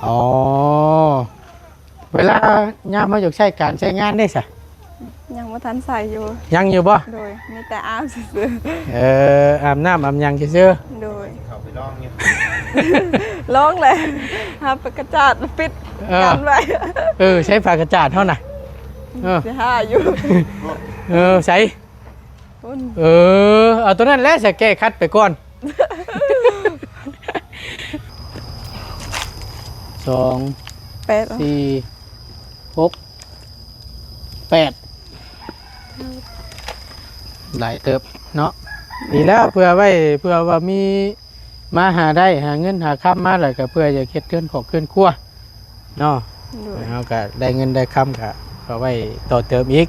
ອໍ ເວລາຍາມເຮົາຢາກໃຊ້ການໃຊ້ງານເດ້ຊະ? ຍັງບໍ່ທັນໃຊ້ຢູ່. ຍັງຢູ່ບໍ່? ໂດຍ ມີແຕ່ອາບຊື່ໆ. ເອີ ອາບນ້ຳອາບຫຍັງຊື່ໆ. ໂດຍ ເຂົ້າໄປລອງຢູ່ ລອງແລ້ວ ຫາປາກກະຈາດປິດ ເອີ ກັນໄວ້. ເອີ ໃຊ້ປາກກະຈາດເຮົານະ. ເອີ ຊິຫາຢູ່. ເອີ ໃສ? ພຸ້ນ ເອີ ເອົາຕົວນັ້ນແຫຼະ ສະແກ້ຂັດໄປກ່ອນ. ສອງ ແປດ ສີ່ ຫົກ ແປດ ຫຼາຍເຕີບເນາະ. ດີແລ້ວ ເພື່ອໄວ້ ເພື່ອວ່າມີ ມາຫາໄດ້ ຫາເງິນຫາຄຳມາ ແລ້ວກໍເພື່ອຢາກເຮັດເຮືອນຄອບເຮືອນຄົວເນາະ. ໂດຍ ເຮົາກໍໄດ້ເງິນໄດ້ຄຳ ກໍເອົາໄວ້ຕໍ່ເຕີມອີກ.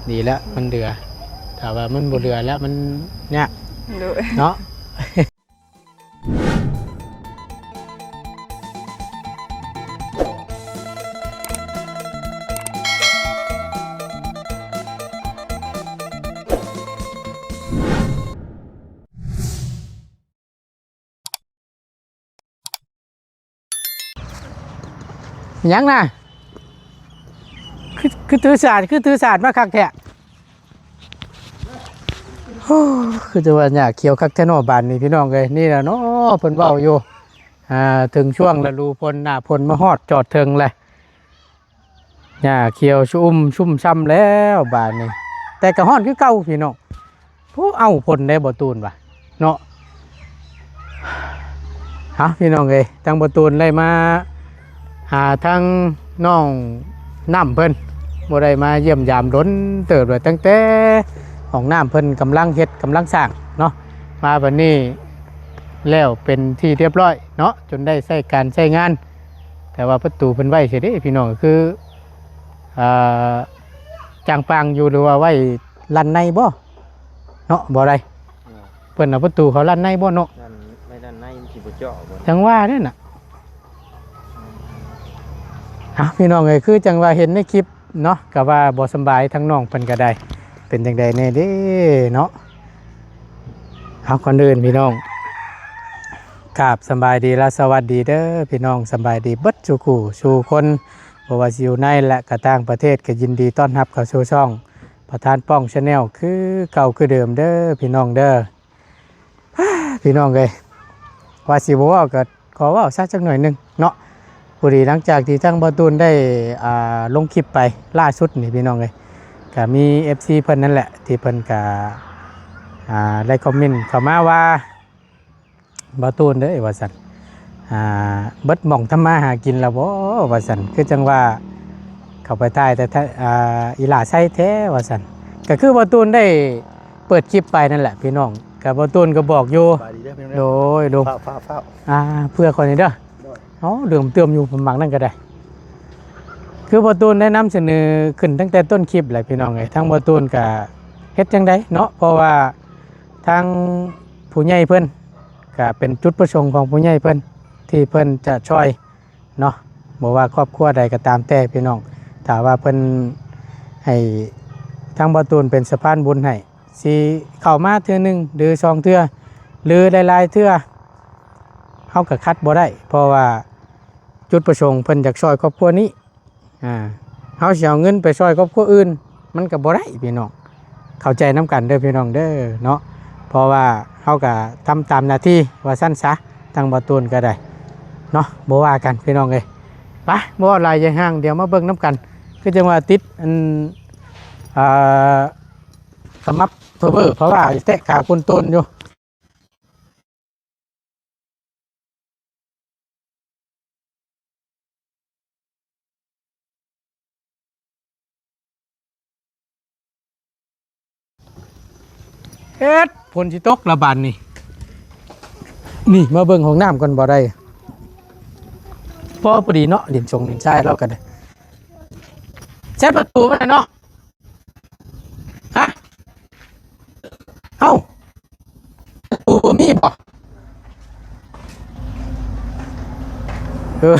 ດີແລ້ວ ມັນເຫຼືອ. ຖ້າວ່າມັນບໍ່ເຫຼືອແລ້ວ ມັນຍາກ. ໂດຍ ເນາະ. ຫຍັງນະ? ຄື ຄືຖືສາດ ຄືຖືສາດມາຄັກແທ້. ໂອ້ ຄືຈະວ່າຫຍ້າຂຽວຄັກແທ້ເນາະ ບາດນີ້ພີ່ນ້ອງເອີຍ. ນີ້ແຫຼະເນາະ ເພິ່ນເວົ້າຢູ່ ອ່າ ເຖິງຊ່ວງລະດູຝົນ ໜ້າຝົນມາຮອດຈອດເຖິງແລ້ວ. ຫຍ້າຂຽວຊຸ່ມຊຸ່ມຊ່ຳແລ້ວບາດນີ້ ແຕ່ກໍຮ້ອນຄືເກົ່າພີ່ນ້ອງ. ຜູ້ເອົາພົນໄດ້ບໍ່ຕູນວ່າເນາະ. ເອົາ ພີ່ນ້ອງເອີຍ ທາງບໍ່ຕູນໄດ້ມາຫາທາງນ້ອງນ້ຳເພິ່ນ ບໍ່ໄດ້ມາຢ້ຽມຢາມດົນເຕີບແລ້ວ ຕັ້ງແຕ່ຫ້ອງນ້ຳເພິ່ນກຳລັງເຮັດ ກຳລັງສ້າງເນາະ. ມາບັດນີ້ແລ້ວເປັນທີ່ຮຽບຮ້ອຍເນາະ ຈົນໄດ້ໃຊ້ການໃຊ້ງານ. ແຕ່ວ່າປະຕູເພິ່ນໄວ້ເສຍເດ້ພີ່ນ້ອງ ຄື ອ່າ ຈ້າງປາງຢູ່ ຫຼືວ່າໄວ້ລານໃນບໍ່ເນາະ? ບໍ່ໄດ້ ເອີ ເພິ່ນເອົາປະຕູເຂົາລານໃນບໍ່ເນາະ? ລານ ໄວ້ລານໃນມັນຊິບໍ່ເຈາະບໍ່? ຈັ່ງວ່າເດ້ນະ. ເອົາ ພີ່ນ້ອງເອີຍ ຄືຈັ່ງວ່າເຫັນໃນຄລິບເນາະ ກໍວ່າບໍ່ສຳບາຍ ທາງນ້ອງເພິ່ນກໍໄດ້ ເປັນຈັ່ງໃດແດ່ເດ້ເນາະ? ເອົາ ກ່ອນອື່ນພີ່ນ້ອງ ກາບສະບາຍດີ ແລະ ສະຫວັດດີເດີພີ່ນ້ອງ ສະບາຍດີເບິດສູ່ຄູ່ສູ່ຄົນ ບໍ່ວ່າຊິຢູ່ໃນ ແລະ ກະຕ່າງປະເທດ ກໍຍິນດີຕ້ອນຮັບເຂົ້າສູ່ຊ່ອງປະທານປ້ອງ Channel ຄືເກົ່າຄືເດີມເດີພີ່ນ້ອງເດີ. ພີ່ນ້ອງເອີຍ ວ່າຊິບໍ່ເວົ້າກໍ ຂໍເວົ້າຊະຈັກໜ້ອຍໜຶ່ງເນາະ. ພໍດີຫຼັງຈາກທີ່ທາງບ່າວຕູນໄດ້ ອ່າ ລົງຄລິບໄປລ່າສຸດນີ້ພີ່ນ້ອງເອີຍ ກໍມີເອັຟຊີເພິ່ນນັ້ນແຫຼະ ທີ່ເພິ່ນກໍ ອ່າ ໄດ້ຄອມເມັນເຂົ້າມາວ່າ ບ່າວຕູນເອີຍ ວ່າຊັ້ນ ອ່າ ເບິດໝ່ອງທຳມາຫາກິນແລ້ວບໍ່ ວ່າຊັ້ນ ຄືຈັ່ງວ່າເຂົ້າໄປຖ່າຍແຕ່ ອ່າ ອີ່ຫຼ້າໄຊແທ້ ວ່າຊັ້ນ. ກໍຄືບ່າວຕູນໄດ້ເປີດຄລິບໄປນັ້ນແຫຼະພີ່ນ້ອງ ກໍບ່າວຕູນກໍບອກຢູ່ ສະບາຍດີເດີພີ່ນ້ອງເດີ ໂດຍ ໂດຍ ຟ້າວໆໆ ອ່າ ເພື່ອຂ້ອຍນີ້ເດີ ໂດຍ ເອົາ ເຫຼືອມເຕີມຢູ່ ໝາກນັ້ນກໍໄດ້ ຄືບ່າວຕູນໄດ້ນຳສະເໜີຂຶ້ນຕັ້ງແຕ່ຕົ້ນຄລິບແຫຼະພີ່ນ້ອງເອີຍ. ທາງບ່າວຕູນກໍເຮັດຈັ່ງໃດເນາະ ເພາະວ່າທາງຜູ້ໃຫຍ່ເພິ່ນ ກໍເປັນຈຸດປະສົງຂອງຜູ້ໃຫຍ່ເພິ່ນ ທີ່ເພິ່ນຈະຊ່ອຍເນາະ ບໍ່ວ່າຄອບຄົວໃດກໍຕາມແຕ່ພີ່ນ້ອງ ຖ້າວ່າເພິ່ນໃຫ້ທາງບ່າວຕູນເປັນສະພານບຸນໃຫ້ ຊິເຂົ້າມາເທື່ອໜຶ່ງ ຫຼື ສອງເທື່ອ ຫຼື ຫຼາຍໆເທື່ອ ເຮົາກໍຂັດບໍ່ໄດ້ ເພາະວ່າຈຸດປະສົງເພິ່ນຢາກຊ່ອຍຄອບຄົວນີ້ ອ່າ ເຮົາຊິເອົາເງິນໄປຊ່ອຍຄອບຄົວອື່ນ ມັນກໍບໍ່ໄດ້ພີ່ນ້ອງ ເຂົ້າໃຈນຳກັນເດີພີ່ນ້ອງເດີເນາະ. ເພາະວ່າເຮົາກໍທຳຕາມໜ້າທີ່ວ່າຊັ້ນຊະ ທາງບ່າວຕູນກໍໄດ້ເນາະ ບໍ່ວ່າກັນພີ່ນ້ອງເອີຍ. ໄປ ບໍ່ເວົ້າຫຼາຍຢາຍຫ່າງ ດຽວມາເບິ່ງນຳກັນ ຄືຈັ່ງວ່າຕິດອັນ ອ່າ ຂະໝັບເພີເບີ ເພາະວ່າແຕະຂາຄົນໂຕນຢູ່. ເຮັດ ຝົນຊິຕົກລະບາດນີ້. ນີ້ ມາເບິ່ງຫ້ອງນ້ຳກ່ອນ ບໍ່ໄດ້ ພໍ ພໍດີເນາະ ດິນຊົງດິນຊາຍລາວກໍໄດ້ ໃຊ້ປະຕູມັນເນາະ. ຮະ ເອົ້າ ປະຕູບໍ່ມີບໍ່? ເອີ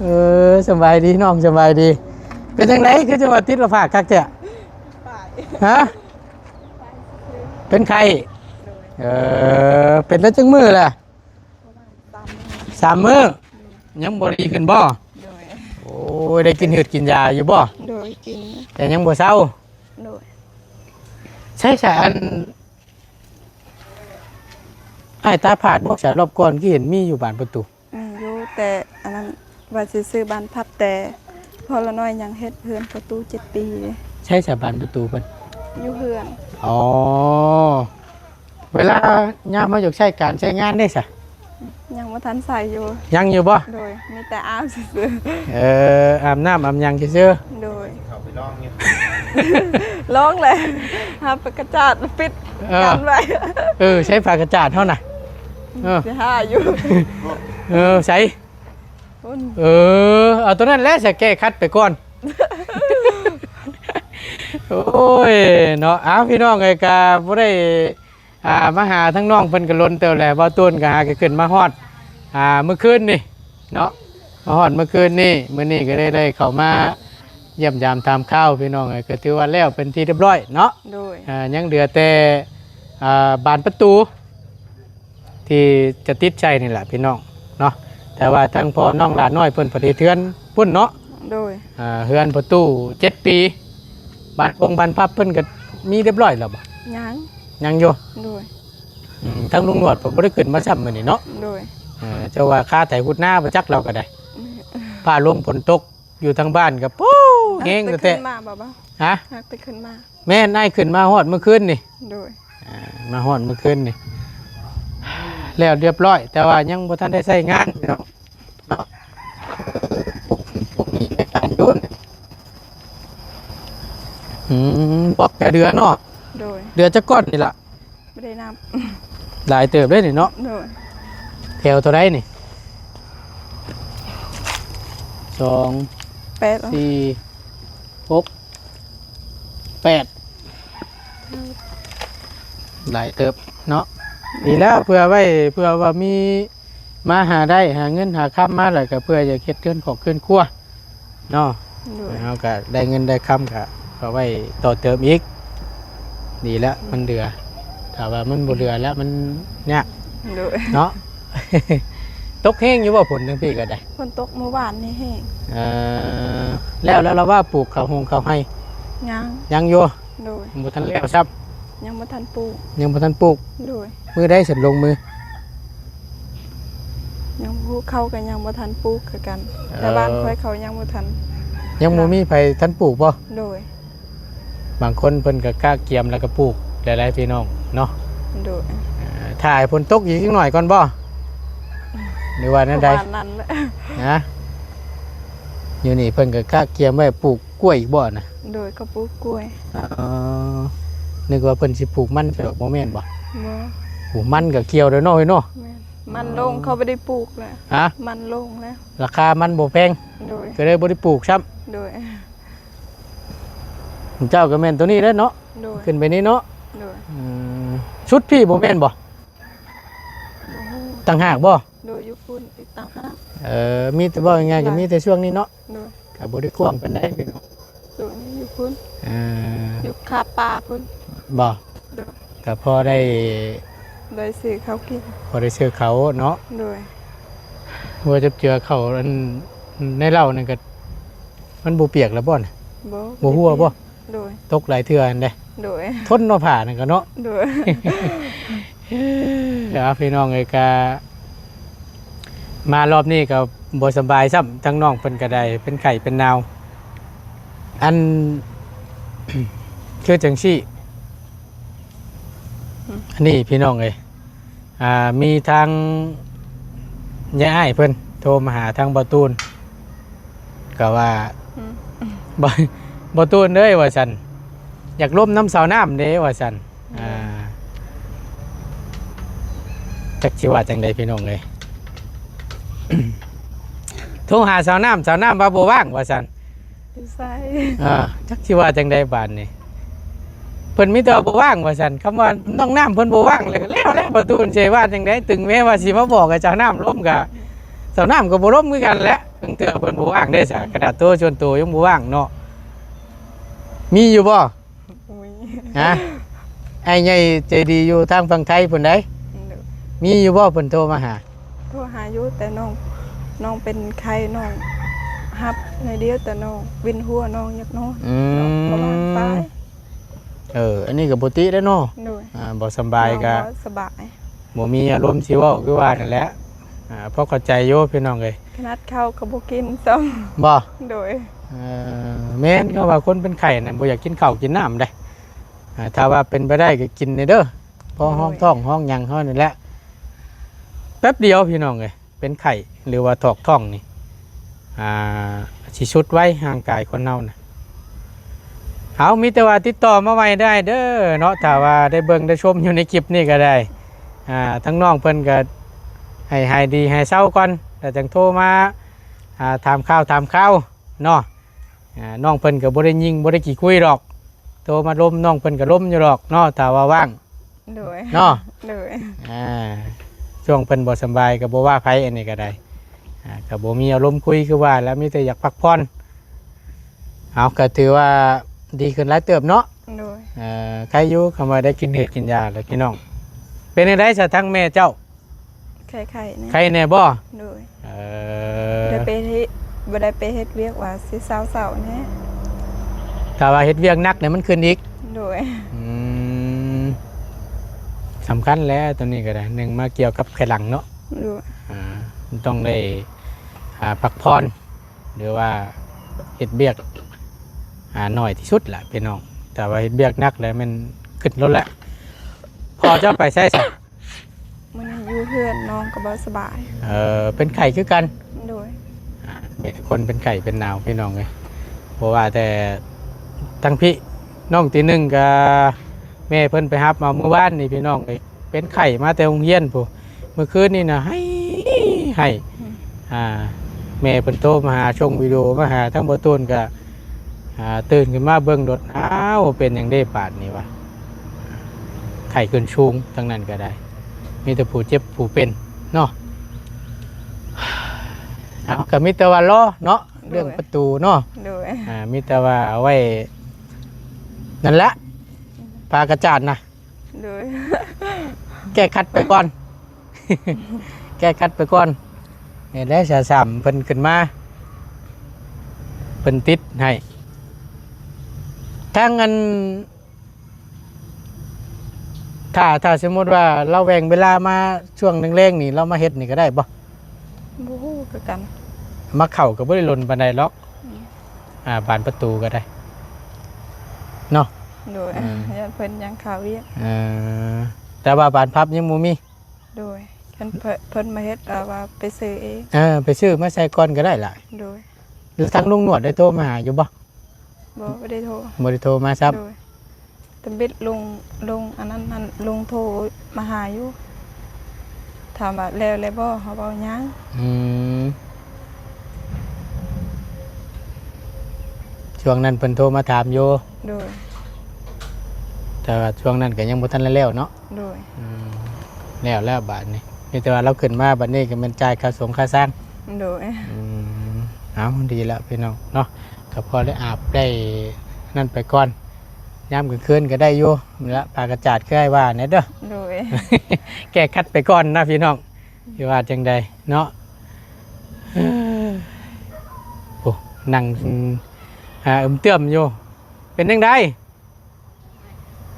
ເອີ ສະບາຍດີນ້ອງ ສະບາຍດີ. ເປັນຈັ່ງໃດ ຄືຈັ່ງວ່າຕິດລະພາກຄັກແທ້? ຮະ ເປັນໄຂ້? ເອີ ເປັນໄດ້ຈັກມື້ລະ? ປະມານສາມມື້ ສາມມື້. ຍັງບໍ່ດີຂຶ້ນບໍ່? ໂດຍ. ໂອ້ຍ ໄດ້ກິນຮືດກິນຢາຢູ່ບໍ່? ໂດຍ ກິນ. ແຕ່ຍັງບໍ່ເຊົາ? ໂດຍ. ໃຊ້ສາ ອັນ ອ້າຍຕາພາດບໍ່ສາ ຮອບກ່ອນຄືເຫັນມີຢູ່ບານປະຕູ? ອືມ ຢູ່ ແຕ່ອັນນັ້ນວ່າຊິຊື້ບານພັບ ແຕ່ພໍ່ລະນ້ອຍຍັງເຮັດເຮືອນປະຕູເຈັດປີເດ້. ໃຊ້ສາບານປະຕູເພິ່ນ? ຢູ່ເຮືອນ. ອໍ ເວລາຍາມເຮົາຢາກໃຊ້ການໃຊ້ງານເດ້ສະ? ຍັງບໍ່ທັນໃຊ້ຢູ່. ຍັງຢູ່ບໍ່? ໂດຍ ມີແຕ່ອາບຊື່ໆ. ເອີ ອາບນ້ຳອາບຫຍັງຊື່ໆ. ໂດຍ. ເຂົ້າໄປລອງຢູ່ ລອງແຫຼະ ຫາປາກກະຈາດປິດ ເອີ ກັນໄວ້. ເອີ ໃຊ້ປາກກະຈາດເຮົານະ. ເອີ ຊິຫາຢູ່. ເອີ ໃສ? ພຸ້ນ. ເອີ ເອົາຕົວນັ້ນແຫຼະ ສະແກ້ຂັດໄປກ່ອນ. ໂອ້ຍ ເນາະ. ອ້າວ ພີ່ນ້ອງເອີຍ ກະບໍ່ໄດ້ ອ່າ ມາຫາທາງນ້ອງເພິ່ນກະດົນເຕີບແຫຼະ. ບ່າວຕູນກະຫາກະຂຶ້ນມາຮອດ ອ່າ ມື້ຄືນນີ້ເນາະ ມາຮອດມື້ຄືນນີ້. ມື້ນີ້ກະໄດ້ ໄດ້ເຂົ້າມາຢ້ຽມຢາມຖາມຂ່າວ ພີ່ນ້ອງເອີຍ ກະຖືວ່າແລ້ວເປັນທີ່ຮຽບຮ້ອຍເນາະ. ໂດຍ. ອ່າ ຍັງເຫຼືອແຕ່ ອ່າ ບານປະຕູ ທີ່ຈະຕິດໃສ່ນີ້ແຫຼະພີ່ນ້ອງເນາະ. ແຕ່ວ່າທາງພໍ່ນ້ອງຫຼານ້ອຍເພິ່ນປະຕິດເຮືອນພຸ້ນເນາະ. ໂດຍ. ອ່າ ເຮືອນປະຕູເຈັດປີ ບານປົງບານພັບເພິ່ນກະມີຮຽບຮ້ອຍແລ້ວບໍ່? ຍັງ. ຍັງຢູ່. ໂດຍ. ອືມ ທາງລຸງໜວດເພິ່ນບໍ່ໄດ້ຂຶ້ນມາຊ້ຳມື້ນີ້ເນາະ. ໂດຍ. ເອີ ເຈົ້າວ່າຄາໄຖຮຸດນາບໍ່ຈັກລາວກະໄດ້. ອືມ ຟ້າລົມຝົນຕົກ ຢູ່ທາງບ້ານກະ ໂອ້ ແຮງແທ້ໆ. ຫາກແຕ່ຂຶ້ນມາບໍ່? ຮະ? ຫາກແຕ່ຂຶ້ນມາ. ແມ່ນ ອ້າຍຂຶ້ນມາຮອດມື້ຄືນນີ້. ໂດຍ. ອ່າ ມາຮອດມື້ຄືນນີ້ ແລ້ວຮຽບຮ້ອຍ ແຕ່ວ່າຍັງບໍ່ທັນໄດ້ໃຊ້ງານເນາະ. ອືມ ບອກແຕ່ເດືອນເນາະ. ໂດຍ. ເດືອນຈັກກ້ອນນີ້ລະ? ບໍ່ໄດ້ນັບ. ຫຼາຍເຕີບເດ້ນີ້ເນາະ. ໂດຍ. ແຖວເທົ່າໃດນີ້? ສອງ ແປດ ສີ່ ຫົກ ແປດ ຫຼາຍເຕີບເນາະ. ດີແລ້ວ ເພື່ອໄວ້ ເພື່ອວ່າມີມາຫາໄດ້ ຫາເງິນຫາຄຳມາ ແລ້ວກະເພື່ອຢາກເຮັດເຮືອນຄອບເຮືອນຄົວ ເນາະ. ໂດຍ. ເຮົາກະໄດ້ເງິນໄດ້ຄຳກະເອົາໄວ້ຕໍ່ເຕີມອີກ. ດີແລ້ວ ມັນເຫຼືອ. ຖ້າວ່າມັນບໍ່ເຫຼືອແລ້ວມັນຍາກ. ໂດຍ. ເນາະ. ຕົກແຮງຢູ່ບໍ່ ຝົນທາງພີ້ກະໄດ້? ຝົນຕົກມື້ວານນີ້ແຮງ. ເອີ ແລ້ວ ແລ້ວລາວວ່າປູກເຂົ້າຫົງເຂົ້າໄຮ່? ຍັງ. ຍັງຢູ່? ໂດຍ. ຍັງບໍ່ທັນແລ້ວຊ້ຳ? ຍັງບໍ່ທັນປູກ. ຍັງບໍ່ທັນປູກ. ໂດຍ. ມື້ໃດຊັ້ນລົງມື? ຍັງບໍ່ຮູ້ ເຂົາກະຍັງບໍ່ທັນປູກຄືກັນ. ເອີ ແຕ່ບ້ານຂ້ອຍເຂົາຍັງບໍ່ທັນ ຍັງບໍ່ມີໃຜທັນປູກບໍ່? ໂດຍ. ບາງຄົນເພິ່ນກະກະກຽມແລ້ວກະປູກແລ້ວ ພີ່ນ້ອງເນາະ. ໂດຍ. ເອີ ຖ້າໃຫ້ຝົນຕົກອີກຈັກໜ້ອຍກ່ອນບໍ່ ຫຼືວ່າແນວໃດ? ປະມານນັ້ນແຫຼະ. ຮະ? ຢູ່ນີ້ເພິ່ນກະກະກຽມໄວ້ປູກກ້ວຍອີກບໍ່ນະ? ໂດຍ. ເຂົາປູກກ້ວຍ. ອໍ ນຶກວ່າເພິ່ນຊິປູກມັນ ບໍ່ແມ່ນບໍ່? ບໍ່. ປູກມັນກະກ່ຽວແລ້ວເນາະ ເອີຍເນາະ. ແມ່ນ. ມັນລົງ ເຂົາບໍ່ໄດ້ປູກແລ້ວ. ຮະ? ມັນລົງແລ້ວ. ລາຄາມັນບໍ່ແພງ. ໂດຍ. ກະເລີຍບໍ່ໄດ້ປູກຊ້ຳ. ໂດຍ. ເຈົ້າກະແມ່ນໂຕນີ້ແຫຼະເນາະ. ໂດຍ. ຂຶ້ນໄປນີ້ເນາະ. ໂດຍ. ອືມ ຊຸດພີ້ບໍ່ແມ່ນບໍ່? ບໍ່ຮູ້. ຕ່າງຫາກບໍ່? ໂດຍ. ຢູ່ພຸ້ນອີກຕ່າງຫາກ. ເອີ ມີແຕ່ ເວົ້າງ່າຍໆ ກະມີແຕ່ຊ່ວງນີ້ເນາະ. ໂດຍ. ກະບໍ່ໄດ້ກວ້າງປານໃດພີ່ນ້ອງ. ໂດຍ. ຢູ່ພຸ້ນ. ເອີ ຢູ່ຄາປ່າພຸ້ນ. ບໍ່? ໂດຍ. ກະພໍໄດ້ ໄດ້ຊື້ເຂົ້າກິນ. ພໍໄດ້ຊື້ເຂົ້າເນາະ. ໂດຍ. ຫົວຈັບເຈືອເຂົ້າ ອັນ ໃນເຫຼົ້ານັ້ນກະ ມັນບໍ່ປຽກແລ້ວບໍ່ນະ? ບໍ່. ບໍ່ຮົ່ວບໍ່? ໂດຍ. ຕົກຫຼາຍເທື່ອຫັ້ນເດ້. ໂດຍ. ທົນເນາະ ຜ້ານັ້ນກະເນາະ. ໂດຍ. ເອີ ພີ່ນ້ອງເອີຍ ກະມາຮອບນີ້ກະບໍ່ສະບາຍຊ້ຳ ທາງນ້ອງເພິ່ນກະໄດ້ເປັນໄຂ້ເປັນໜາວ. ອັນ ຄືຈັ່ງຊີ້ ອັນນີ້ພີ່ນ້ອງເອີຍ ອ່າ ມີທາງຍາຍອ້າຍເພິ່ນໂທມາຫາທາງບ່າວຕູນ ກະວ່າ ອືມ ບ່າວ ບ່າວຕູນເອີຍ ວ່າຊັ້ນ ຢາກລົມນຳສາວນ້ຳເດ້ ວ່າຊັ້ນ. ອືມ ອ່າ ຈັກຊິວ່າຈັ່ງໃດພີ່ນ້ອງເອີຍ ໂທຫາສາວນ້ຳ ສາວນ້ຳວ່າບໍ່ວ່າງ ວ່າຊັ້ນ. ຢູ່ໃສ? ອ່າ ຈັກຊິວ່າຈັ່ງໃດບາດນີ້ ເພິ່ນມີແຕ່ວ່າບໍ່ວ່າງວ່າຊັ້ນ. ຄຳວ່ານ້ອງນ້ຳເພິ່ນບໍ່ວ່າງແລ້ວ ແລ້ວແຫຼະ ປະຕູນຊິວ່າຈັ່ງໃດ? ເຖິງແມ້ວ່າຊິມາບອກໃຫ້ສາວນ້ຳລົມກະ ສາວນ້ຳກະບໍ່ລົມຄືກັນແຫຼະ ເຖິງເທື່ອເພິ່ນບໍ່ວ່າງເດ້ຊະ. ຂະໜາດໂຕສ່ວນໂຕຍັງບໍ່ວ່າງເນາະ. ມີຢູ່ບໍ່? ບໍ່ມີ. ຮະ? ອ້າຍໃຫຍ່ໃຈດີຢູ່ທາງຝັ່ງໄທພຸ້ນໃດ໋. ໂດຍ. ມີຢູ່ບໍ່ເພິ່ນໂທມາຫາ? ໂທຫາຢູ່ ແຕ່ນ້ອງ ນ້ອງເປັນໄຂ້ ນ້ອງຮັບໜ້ອຍດຽວ ແຕ່ນ້ອງວິນຫົວ ນ້ອງຢາກນອນ ອືມ ນ້ອງກໍວ່າງຕາຍ. ເອີ ອັນນີ້ກໍປົກກະຕິແລ້ວເນາະ. ໂດຍ ອ່າ ບໍ່ສະບາຍ ນ້ອງ ກໍ ບໍ່ສະບາຍ ບໍ່ມີອາລົມຊິເວົ້າ ຄືວ່ານັ້ນແຫຼະ. ອ່າ ພໍເຂົ້າໃຈຢູ່ພີ່ນ້ອງເອີຍ ຂະໜາດເຂົ້າກໍບໍ່ກິນຊ້ຳ. ບໍ່? ໂດຍ ເອີ ແມ່ນ ເຂົາວ່າຄົນເປັນໄຂ້ນະ ບໍ່ຢາກກິນເຂົ້າກິນນ້ຳເດ້. ອ່າ ຖ້າວ່າເປັນໄປໄດ້ກໍກິນແດ່ເດີ ພໍຮອງ ໂດຍ ທ້ອງຮອງຫຍັງເຮົານີ້ແຫຼະ. ແປັບດຽວພີ່ນ້ອງເອີຍ ເປັນໄຂ້ ຫຼືວ່າຖອກທ້ອງນີ້ ອ່າ ຊິສຸດໄວ ຮ່າງກາຍຄົນເຮົານະ. ເອົາ ມີແຕ່ວ່າຕິດຕໍ່ມາໃໝ່ໄດ້ເດີເນາະ ຖ້າວ່າໄດ້ເບິ່ງໄດ້ຊົມຢູ່ໃນຄລິບນີ້ກໍໄດ້. ອ່າ ທາງນ້ອງເພິ່ນກໍໃຫ້ຫາຍດີຫາຍເຊົາກ່ອນ ແລ້ວຈັ່ງໂທມາ ອ່າ ຖາມຂ່າວຖາມຄາວເນາະ. ອ່າ ນ້ອງເພິ່ນກໍບໍ່ໄດ້ຍິງ ບໍ່ໄດ້ຂີ້ຄຸຍດອກ ໂທມາລົມນ້ອງເພິ່ນກໍລົມຢູ່ດອກເນາະ ຖ້າວ່າວ່າງ. ໂດຍ ເນາະ. ໂດຍ ອ່າ ຊ່ວງເພິ່ນບໍ່ສະບາຍກໍບໍ່ວ່າໃຜ ອັນນີ້ກໍໄດ້. ອ່າ ກໍບໍ່ມີອາລົມຄຸຍຄືວ່າແລ້ວ ມີແຕ່ຢາກພັກຜ່ອນ. ເອົາ ກໍຖືວ່າດີຂຶ້ນຫຼາຍເຕີບເນາະ. ໂດຍ ເອີ ໄຄຢູ່ ຄຳວ່າໄດ້ກິນເຫືອກກິນຢາແລ້ວພີ່ນ້ອງ. ເປັນຈັ່ງໃດຊະ ທາງແມ່ເຈົ້າ? ໄຂ້ໆ ແດ່ ໄຂ້ແດ່ບໍ່? ໂດຍ ເອີ ບໍ່ໄດ້ໄປເຮັດ ບໍ່ໄດ້ໄປເຮັດວຽກວ່າຊິເຊົາໆ ແດ່. ຖ້າວ່າເຮັດວຽກໜັກນີ້ມັນຂຶ້ນອີກ. ໂດຍ ອືມ ສຳຄັນແຫຼະ ຕົວນີ້ກໍໄດ້ ໜຶ່ງມາກ່ຽວກັບໄຂ້ຫຼັງເນາະ. ໂດຍ ອ່າ ມັນຕ້ອງໄດ້ ອ່າ ພັກຜ່ອນ ຫຼືວ່າເຮັດວຽກ ອ່າ ໜ້ອຍທີ່ສຸດລະພີ່ນ້ອງ. ຖ້າວ່າເຮັດວຽກໜັກແລ້ວແມ່ນຂຶ້ນໂລດແຫຼະ. ພໍ່ເຈົ້າໄປໃສຊະ? ມື້ນີ້ຢູ່ເຮືອນ ນ້ອງກໍບໍ່ສະບາຍ. ເອີ ເປັນໄຂ້ຄືກັນ. ໂດຍ ອ່າ ມີແຕ່ຄົນເປັນໄຂ້ເປັນໜາວພີ່ນ້ອງເອີຍ. ບໍ່ວ່າແຕ່ທາງພີ້ ນ້ອງຕີໜຶ່ງກໍແມ່ເພິ່ນໄປຮັບມາມື້ວານນີ້ພີ່ນ້ອງເອີຍ. ເປັນໄຂ້ມາແຕ່ໂຮງຮຽນພຸ້ນ ມື້ຄືນນີ້ນະໄຫ້ ໄຫ້ ອືມ ອ່າ ແມ່ເພິ່ນໂທມາຫາ ສົ່ງວິດີໂອມາຫາ ທາງບໍ່ຕູນກໍ ອ່າ ຕື່ນຂຶ້ນມາເບິ່ງໂລດ ອ້າວ ເປັນຫຍັງເດ້ບາດນີ້ວະ. ໄຂ້ຂຶ້ນສູງ ທາງນັ້ນກໍໄດ້ ມີແຕ່ຜູ້ເຈັບຜູ້ເປັນເນາະ. ເອົາ ກໍມີແຕ່ວ່າລໍເນາະ ໂດຍ ເລື່ອງປະຕູເນາະ. ໂດຍ ອ່າ ມີແຕ່ວ່າເອົາໄວ້ນັ້ນແຫຼະ ອືມ ຜ້າກະຈາດນະ. ໂດຍ ແກ້ຂັດໄປກ່ອນ ແກ້ຂັດໄປກ່ອນ. ນີ້ແຫຼະ ຊາວສາມເພິ່ນຂຶ້ນມາ ເພິ່ນຕິດໃຫ້ ທາງອັນ ຖ້າ ຖ້າສົມມຸດວ່າລາວແຫວ່ງເວລາມາຊ່ວງແລງໆນີ້ ລາວມາເຮັດນີ້ກໍໄດ້ບໍ່? ບໍ່ຮູ້ຄືກັນ ມາເຂົ້າກໍບໍ່ໄດ້ດົນປານໃດດອກ. ອືມ ອ່າ ບານປະຕູກໍໄດ້ເນາະ. ໂດຍ ອືມ ຢ້ານເພິ່ນຍັງຄາວຽກ. ເອີ ແຕ່ວ່າບານພັບຍັງບໍ່ມີ. ໂດຍ ຄັນເພິ່ນ ເພິ່ນມາເຮັດ ແຕ່ວ່າໄປຊື້ເອງ. ເອີ ໄປຊື້ມາໃສ່ກ່ອນກໍໄດ້ລະ. ໂດຍ ແລ້ວທາງລຸງໜວດໄດ້ໂທມາຫາຢູ່ບໍ່? ບໍ່ ບໍ່ໄດ້ໂທ ບໍ່ໄດ້ໂທມາຊ້ຳ. ໂດຍ ທຳອິດລຸງ ລຸງອັນນັ້ນ ນັ້ນ ລຸງໂທມາຫາຢູ່ ຖາມວ່າແລ້ວແລ້ວບໍ່ ເຮົາເວົ້າຍັງ. ອືມ ຊ່ວງນັ້ນເພິ່ນໂທມາຖາມຢູ່. ໂດຍ ແຕ່ວ່າຊ່ວງນັ້ນກໍຍັງບໍ່ທັນໄດ້ແລ້ວເນາະ. ໂດຍ ອືມ ແລ້ວແລ້ວບາດນີ້ ມີແຕ່ວ່າລາວຂຶ້ນມາບາດນີ້ກໍແມ່ນຈ່າຍຄ່າສົງຄ່າຊ່າງ. ໂດຍ ອືມ ເອົາ ດີແລ້ວພີ່ນ້ອງເນາະ ກໍພໍໄດ້ອາບໄດ້ນັ້ນໄປກ່ອນ ຍາມກາງຄືນກໍໄດ້ຢູ່ນີ້ລະ ຜ້າກະຈາດຄືອ້າຍວ່ານີ້ເດີ. ໂດຍ ແກ້ຂັດໄປກ່ອນນະພີ່ນ້ອງ ຊິວ່າຈັ່ງໃດເນາະ. ໂອ້ ນັ່ງ ອ່າ ອຶມເຕີມຢູ່ ເປັນຈັ່ງໃດ?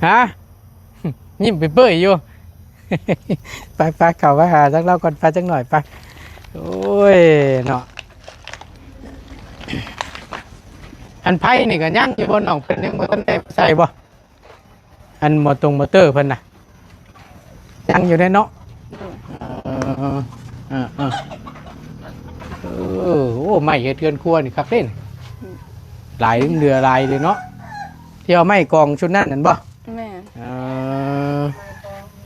ຮະ? ຍິ້ມເປີຍໆຢູ່. ໄປໆ ເຂົ້າໄປຫາທາງລາວກ່ອນ ໄປຈັກໜ້ອຍໄປ. ໂອ້ຍເນາະ ອັນໄຟນີ້ກໍຍັງຢູ່ບໍ່ນ້ອງ? ເພິ່ນຍັງບໍ່ທັນໄດ້ໃສ່ບໍ່? ອັນມໍຕົງມໍເຕີເພິ່ນນະ ຍັງຢູ່ເດ້ເນາະ. ເອີ ເອີ ເອີ ເອີ ໂອ້ ໄມ້ເຮັດເຮືອນຄົວນີ້ຄັກເດ້ ອືມ ຫຼາຍ ເຫຼືອຫຼາຍເລີຍເນາະ ທີ່ເອົາໄມ້ກອງຊຸດນັ້ນນັ້ນບໍ່? ແມ່ນ ເອີ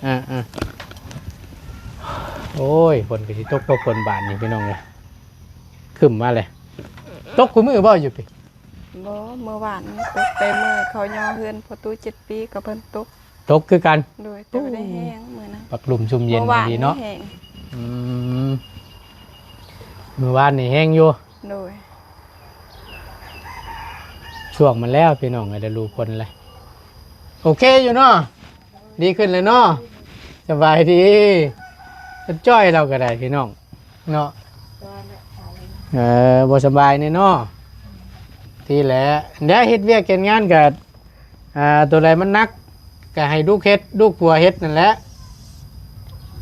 ເອີ ເອີ ໂອ້ຍ ຝົນກໍຊິຕົກບໍ່ຝົນບາດນີ້ພີ່ນ້ອງເອີຍ ຄຶ້ມມາເລີຍ. ຕົກຄູ່ມື້ບໍ່ຢູ່ພີ້? ບໍ່ ເມື່ອວານນີ້ຕົກ ແຕ່ມື້ເຂົາຍໍເຮືອນພໍ່ຕູ້ເຈັດປີກໍເພິ່ນຕົກ. ຕົກຄືກັນ? ໂດຍ ແຕ່ບໍ່ໄດ້ແຮງມື້ນັ້ນ ບັກລຸ່ມຊຸ່ມເຢັນດີເນາະ. ອືມ ມື້ວານນີ້ແຮງຢູ່. ໂດຍ ຊ່ວງມັນແລ້ວພີ່ນ້ອງເອີຍ ໄດ້ຮູ້ຜົນແລ້ວ. ໂອເຄຢູ່ເນາະ? ດີຂຶ້ນແລ້ວເນາະ? ສະບາຍດີ. ເພິ່ນຈ່ອຍລາວກໍໄດ້ພີ່ນ້ອງເນາະ. ເອີ ບໍ່ສະບາຍແນ່ເນາະ ທີ່ແຫຼະ ແລ້ວເຮັດວຽກເຮັດງານກໍ ອ່າ ໂຕໃດມັນໜັກກໍໃຫ້ລູກເຮັດ ລູກຜົວເຮັດນັ້ນແຫຼະ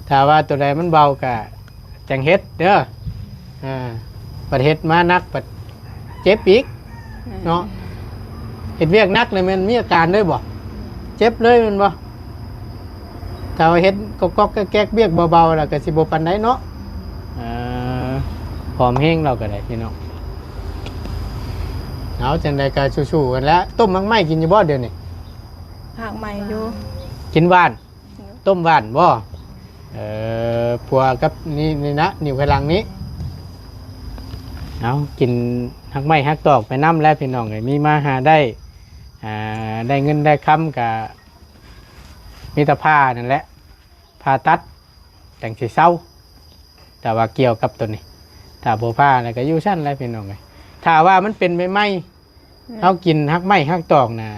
ຖ້າວ່າໂຕໃດມັນເບົາກໍຈັ່ງເຮັດເດີ ອ່າ ບັດເຮັດມາໜັກບັດເຈັບອີກ ແມ່ນ ເນາະ ເຮັດວຽກໜັກນີ້ແມ່ນມີອາການເລີຍບໍ່? ເຈັບເລີຍແມ່ນບໍ່? ຖ້າວ່າເຮັດກອກໆແກກໆ ວຽກເບົາໆ ແລ້ວກໍຊິບໍ່ປານໃດເນາະ ເອີ ພ້ອມແຮງລາວກໍໄດ້ພີ່ນ້ອງ ເອົາ ຈັ່ງໃດກໍສູ້ໆກັນແຫຼະ ຕົ້ມໝາກໄມ້ກິນຢູ່ບໍ່ດຽວນີ້? ໝາກໄມ້ຢູ່ ກິນຫວານ ຕົ້ມຫວານບໍ່? ເອີ ຜົວກັບນີ້ ນີ້ນະ ນິ້ວຂ້າງຫຼັງນີ້ ເອົາ ກິນຮັກໄມ້ຮັກຕອກໄປນຳແຫຼະພີ່ນ້ອງເອີຍ ມີມາຫາໄດ້ ອ່າ ໄດ້ເງິນໄດ້ຄຳກະມີແຕ່ຜ່ານັ້ນແຫຼະ ຜ່າຕັດຈັ່ງຊິເຊົາ ແຕ່ວ່າກ່ຽວກັບໂຕນີ້ ຖ້າບໍ່ຜ່າແລ້ວກະຢູ່ຊັ້ນແຫຼະພີ່ນ້ອງເອີຍ ຖ້າວ່າມັນເປັນໃໝ່ໆ ແມ່ນ ເຮົາກິນຮັກໄມ້ຮັກຕອກນະ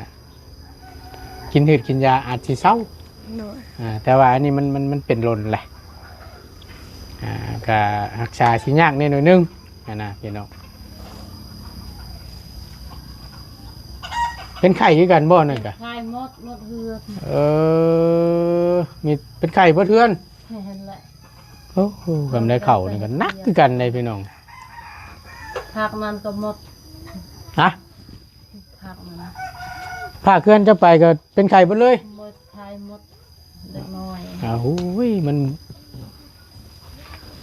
ກິນພືດກິນຢາອາດຊິເຊົາ ໂດຍ ອ່າ ແຕ່ວ່າອັນນີ້ມັນ ມັນ ມັນເປັນດົນແຫຼະ ອ່າ ກະຮັກສາຊິຍາກແດ່ໜ້ອຍໜຶ່ງຫັ້ນນະພີ່ນ້ອງ ເປັນໄຂ້ຄືກັນບໍ່ນັ້ນກະ? ໄຂ້ໝົດ ໝົດເຮືອນ ເອີ ມີ ເປັນໄຂ້ເບິດເຮືອນ ແມ່ນແຫຼະ ໂອ້ໂຫ ກຳໄດ້ເຂົ້ານີ້ກໍໜັກຄືກັນເດ້ພີ່ນ້ອງ ພາກນັ້ນກໍໝົດ ຮະ? ພາກນັ້ນ ພາກເຮືອນເຈົ້າໄປກໍເປັນໄຂ້ເບິດເລີຍ ໝົດ ໄຂ້ໝົດ ເດັກນ້ອຍ ອ້າວ ໂອ້ຍ ມັນ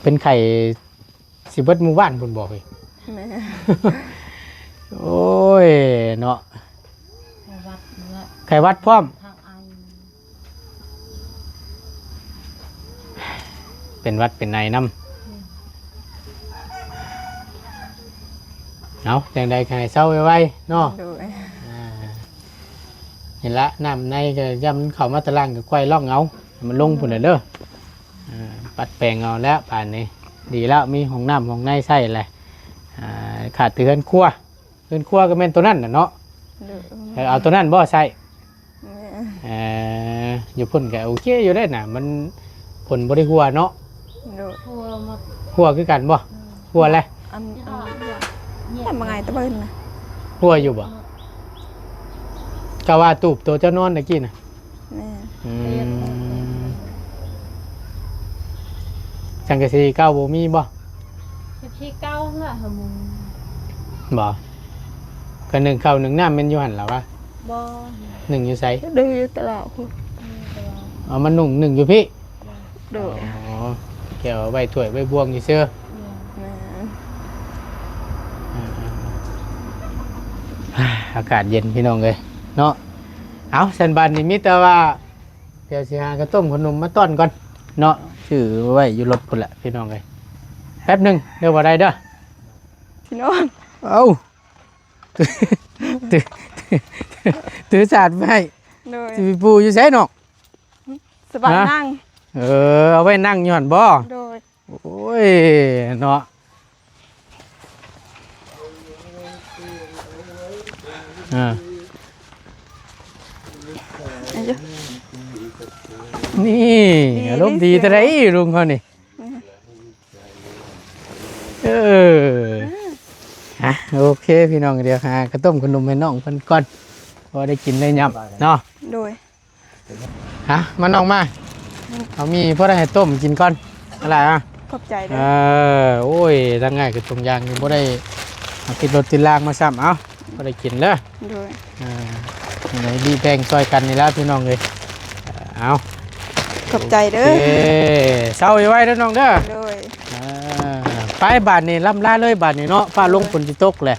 ເປັນໄຂ້ຊິເບິດໝູ່ບ້ານພຸ້ນບໍ່ເຮີ້ຍ? ແມ່ນ ໂອ້ຍ ເນາະ ໄຂ້ຫວັດເນາະ ໄຂ້ຫວັດພ້ອມ ທາງໄອ ເປັນຫວັດເປັນໄອນຳ ເອົາ ຈັ່ງໃດກໍໃຫ້ເຊົາໄວໆເນາະ ໂດຍ ອ່າ ນີ້ລະ ນ້ຳໃນກໍຢ້ານມັນເຂົ້າມາຕະຫຼັງກໍກວາຍລ່ອງເອົາ ໃຫ້ມັນລົງພຸ້ນແຫຼະເດີ ອ່າ ປັດແປງເອົາແລ້ວບາດນີ້ ດີແລ້ວ ມີຫ້ອງນ້ຳຫ້ອງໃນໃຊ້ແຫຼະ ອ່າ ຂາດແຕ່ເຮືອນຄົວ ເຮືອນຄົວກໍແມ່ນໂຕນັ້ນນະເນາະ ໂດຍ ເອີ ເອົາໂຕນັ້ນບໍ່ໃຊ້? ແມ່ນ ເອີ ຢູ່ພຸ້ນກໍໂອເຄຢູ່ເດ້ນະ ມັນ ຝົນບໍ່ໄດ້ຮົ່ວເນາະ ໂດຍ ຮົ່ວໝົດ ຮົ່ວຄືກັນບໍ່? ໂດຍ ຮົ່ວແຫຼະ ອັນ ອັນ ແມ່ນບໍ່ໄງຕະເບິ່ນນະ ຮົ່ວຢູ່ບໍ່? ກໍວ່າຕູບໂຕເຈົ້ານອນຕະກີ້ນະ ແມ່ນ ອືມ ສັງກະສີເກົ່າບໍ່ມີບໍ່? ສັງກະສີເກົ່າຫັ້ນລະ ບໍ່ ກໍໜຶ້ງເຂົ້າໜຶ້ງນ້ຳແມ່ນຢູ່ຫັ້ນລະວະ? ບໍ່ ໜຶ້ງຢູ່ໃສ? ດຶງຢູ່ຕະຫຼາດພຸ້ນ ເອົາມາໜຶ້ງ ໜຶ້ງຢູ່ພີ້ ໂດຍ ອໍ ແກເອົາໄວ້ຖ້ວຍໄວ້ບ່ວງຊື່ໆ ແມ່ນ ອ່າ ອາກາດເຢັນພີ່ນ້ອງເອີຍເນາະ ເອົາ ຊັ້ນບາດນີ້ມີແຕ່ວ່າ ດຽວຊິຫາກະຕົ້ມຂະໜົມມາຕ້ອນກ່ອນເນາະ ຊື້ໄວ້ຢູ່ລົດພຸ້ນແຫຼະພີ່ນ້ອງເອີຍ ແປັບໜຶ່ງເດີ ບໍ່ໄດ້ເດີ ພີ່ນ້ອງ ເອົາ ຖື ຖືສາດໄວ້ ໂດຍ ຊິໄປປູຢູ່ໃສນ້ອງ? ສະບາຍ ຮະ? ນັ່ງ ເອີ ເອົາໄວ້ນັ່ງຢູ່ຫັ້ນບໍ່? ໂດຍ ໂອ້ຍ ເນາະ ອ່າ ນີ້ ນີ້ ອາລົມດີແທ້ໃດລຸງເຮົານີ້ ນີ້ ເອີ ອ່າ ໂອເຄ ພີ່ນ້ອງ ດຽວຫາກະຕົ້ມຂະໜົມໃຫ້ນ້ອງເພິ່ນກ່ອນ ພໍໄດ້ກິນໄດ້ຫຍັບເນາະ ໂດຍ ຮະ ມານ້ອງມາ ເອົາມີ່ພໍໄດ້ໃຫ້ຕົ້ມກິນກ່ອນ ອະໄລອະ ຂອບໃຈເດີ ເອີ ໂອ້ຍ ທັງງ່າຍຄືຕົງຢ່າງ ບໍ່ໄດ້ເອົາຕິດລົດຕິດລາງມາຊ້ຳ ເອົາ ບໍ່ໄດ້ກິນເດີ ໂດຍ ເອີ ອັນໃດດີແບ່ງຊ່ອຍກັນນີ້ແຫຼະພີ່ນ້ອງເອີຍ ເອົາ ຂອບໃຈເດີ ໂອເຄ ເຊົາໄວໆເດີນ້ອງເດີ ໂດຍ ເອີ ໄປບາດນີ້ ລ່ຳລາເລີຍບາດນີ້ເນາະ ຟ້າລົງ ໂດຍ ຝົນຊິຕົກແຫຼະ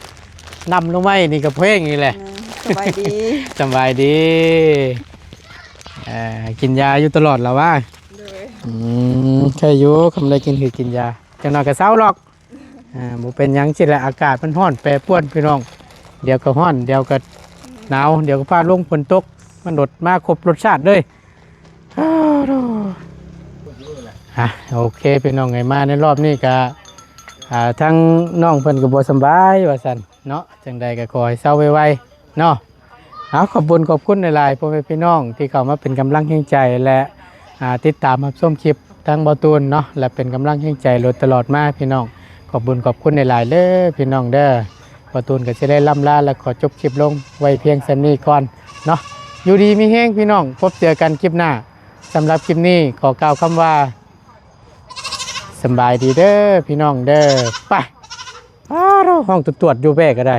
ນ້ຳລົງໄວ້ນີ້ກໍແພງອີກແຫຼະ ແມ່ນ ສະບາຍດີ ສະບາຍດີ ເອີ ກິນຢາຢູ່ຕະຫຼອດລະວະ ໂດຍ ອືມ ໄຄຢູ່ ຄຳໄດ້ກິນຄືກິນຢາ ຈັກໜ້ອຍກໍເຊົາດອກ ອ່າ ບໍ່ເປັນຫຍັງ ຊີ້ແຫຼະ ອາກາດມັນຮ້ອນແປປວນພີ່ນ້ອງ ດຽວກໍຮ້ອນ ດຽວກໍໜາວ ດຽວກໍຟ້າລົງຝົນຕົກ ມັນໂດດມາຄົບລົດຊາດເລີຍ ອ່າ ໂອເຄ ພີ່ນ້ອງເອີຍ ມາໃນລອບນີ້ກະ ອ່າ ທາງນ້ອງເພິ່ນກໍບໍ່ສຳບາຍວ່າຊັ້ນເນາະ ຈັ່ງໃດກໍຂໍໃຫ້ເຊົາໄວໆເນາະ ເອົາ ຂອບບຸນຂອບຄຸນຫຼາຍໆ ພໍ່ແມ່ພີ່ນ້ອງທີ່ເຂົ້າມາເປັນກຳລັງແຮງໃຈ ແລະ ອ່າ ຕິດຕາມຮັບຊົມຄລິບທາງເບົາຕູນເນາະ ແລະ ເປັນກຳລັງແຮງໃຈໂດຍຕະຫຼອດມາ ພີ່ນ້ອງ ຂອບບຸນຂອບຄຸນຫຼາຍໆເດີພີ່ນ້ອງເດີ. ບ່າວຕູນກໍຊິໄດ້ລ່ຳລາ ແລະ ຂໍຈົບຄລິບລົງໄວ້ພຽງສ່ຳນີ້ກ່ອນເນາະ. ຢູ່ດີມີແຮງພີ່ນ້ອງ, ພົບເຈີກັນຄລິບໜ້າ. ສຳລັບຄລິບນີ້ຂໍກ່າວຄຳວ່າ ສຳບາຍດີເດີພີ່ນ້ອງເດີ. ໄປ ອ້າວ ຮ້ອງຕວດໆຢູ່ແບ້ກໍໄດ້.